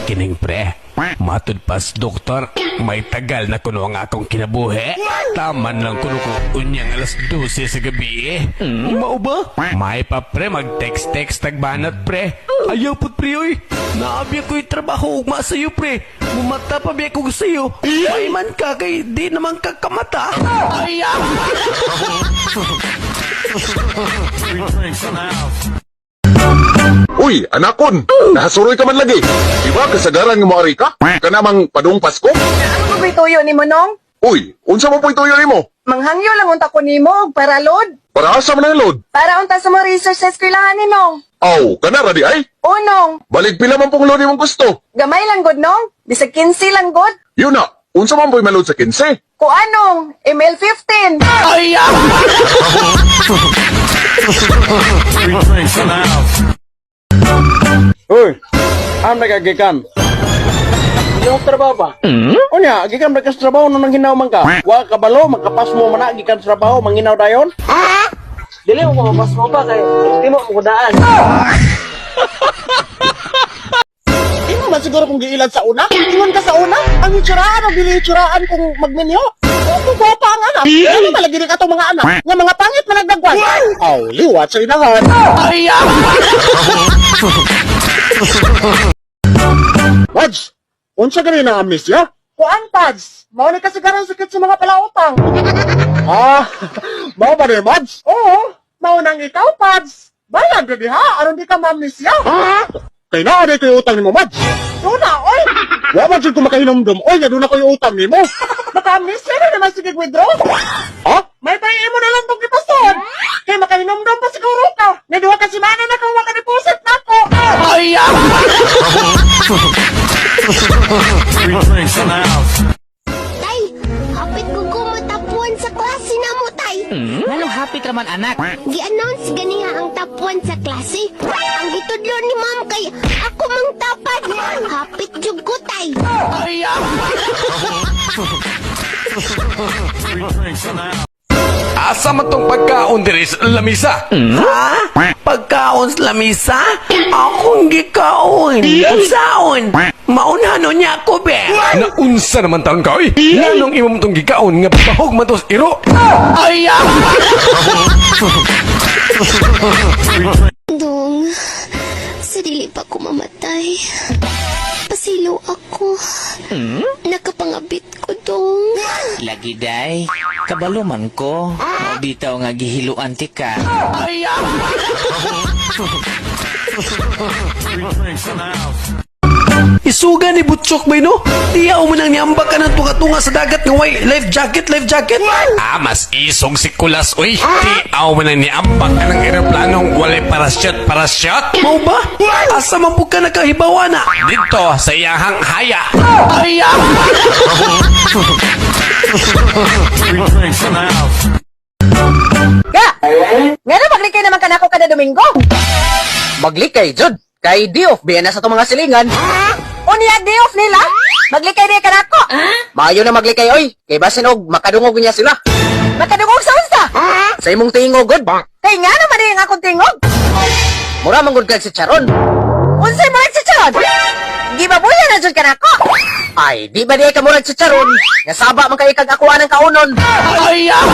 Kining pre, matud pas doktor, may tagal na kuno ang akong kinabuhi. Taman lang kuno ko unyang alas 12 sa gabi eh. Mao ba? May pa pre, mag-text-text tagbanat pre. Ayaw pud pre oy. Naabi ko'y trabaho ugma sa'yo pre. Mumata pa biya ko sa'yo. May man ka kay di naman ka kamata. Ayaw! Uy, anakon, nahasuroy ka man lagi. Di ba kasagaran nga moari ka? Kanamang padung Pasko? Ano ba tuyo ni mo nong? Uy, unsa mo po'y tuyo nimo? Manghangyo lang unta ko nimo og para load. Para asa man ang load? Para unta sa mga research sa eskwelahan ni nong. Aw, kana ra di ay. O nong, Balik pila man pong load imong gusto. Gamay lang gud nong, bisag 15 lang gud. Yun na, unsa man po'y maload sa 15? Kuanong, ML15. Ayaw! Uy, am nagagikan. Yung trabaho ba? Unya, gikan ba ka sa trabaho nung nanghinaw man ka? Wa ka balo, makapas mo man na, gikan sa trabaho, manghinaw dayon? Dili mo mapas mo pa kay di mo mukudaan. Imo man siguro kung giilad sa una. Ingon ka sa una, ang hitsuraan ang dili hitsuraan kung magminyo. Kung pa ang anak, ano malagi ni katong mga anak nga mga pangit man nagdagwan. Aw, liwat sa inahan. Ayaw! Wads, unsa gani na amnesia? Kuan pads, mao ni kasagaran sakit sa mga palautang. Ah, mao ba ni Mads? Oo, mao nang ikaw pads. Bayad ra diha aron di ka maamnesia. Ah? Kay naa di ko'y utang nimo Mads. Tuna oy. Wa man jud ko makahinomdom oy nga duna ko'y utang nimo. Maka-amnesia na naman sige withdraw. Ha? May pay mo na lang tong gipason. Kay makahinomdom pa siguro ka. Nga duha ka semana na kang wa ka deposit nako. Ayaw! Tay, hapit ko ko matapuan sa klase na mo, tay. Nganong hapit raman anak? Gi-announce ganiha ang tapuan sa klase. Ang gitudlo ni ma'am kay ako mang tapad. Hapit jud ko, tay. Ayaw! Asa man tong pagkaon diri sa lamisa? Ha? Pagkaon sa lamisa? Akong gikaon. Unsaon? Maunhano niya ako, be. Naunsa naman taon ka oy? Nganong imo man tong gikaon nga bahog man to sa iro? Ayaw! Dong, sa dili pa ko mamatay. Pasilaw ako. Nakapangabit ko, dong. Lagi day, kabalo man ko. Mao bitaw nga gihiluan ti ka. Ayaw! Isuga ni Butchok bay no? Diya mo nang niambak ka ng tunga-tunga sa dagat nga way life jacket, life jacket. Ah, mas isog si Kulas oy. Di aw man ang niambak ka ng eroplanong walay parachute, parachute. Mao ba? Asa man pud ka nakahibawa na? Dito sa iyahang haya. Ayaw! Ga. Ngano maglikay naman kanako kada Domingo? Maglikay jud kay di off biya na sa itong mga silingan. Unya day off nila? Maglikay di kanako. Maayo na maglikay oy, kay basin og makadungog niya sila. Makadungog sa unsa? Sa imong tingog gud. Kay ngano man ang akong tingog? Mura man gud kag si Charon. Unsay mo si Charon? Gibabuya na jud kanako. Ay, di ba di ka murag si Charon? Nga saba man kay kag akuha ng kaunon. Ayaw!